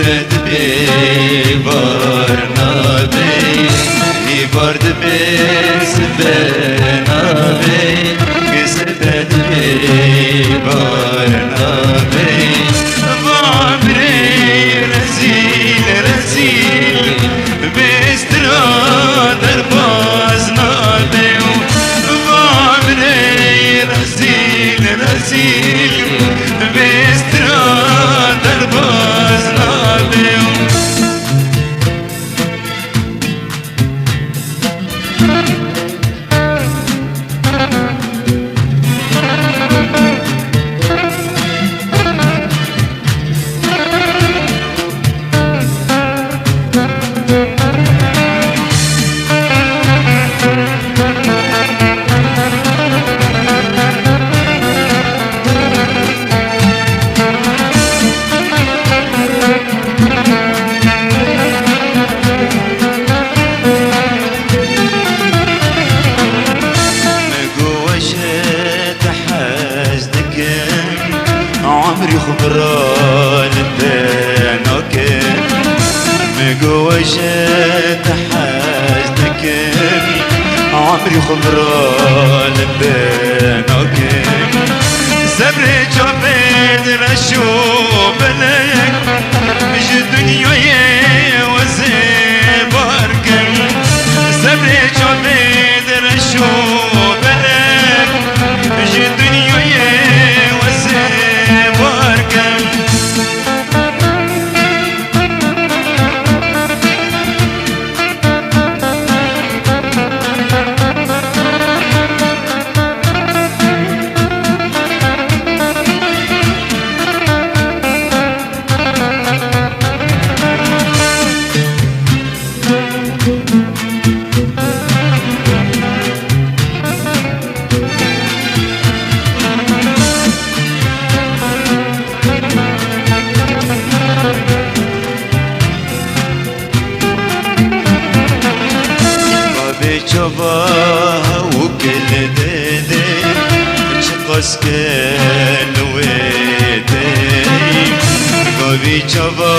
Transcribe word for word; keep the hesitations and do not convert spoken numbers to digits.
Dibê bar nabe, ê bar dibê sibe nabe, ke sibe dibê bar nabe. Va birê rezîl, rezîl, bêstira derbaz nabe. Va birê rezîl, rezîl, bêstira derbaz nabe. Min got we ji te hez dikim, emrî xwe bira li te nakim. Min got we ji te hez dikim, emrî xwe bira li te nakim. Sebrê çavê di reş û belek, ji dinyayê wezê bar kim. Sebrê çavê di reş û belek, ji dinyayê wezê bar kim. Gavê çava hewk li dê dê, çiqas ke li wê dê. Gavê çava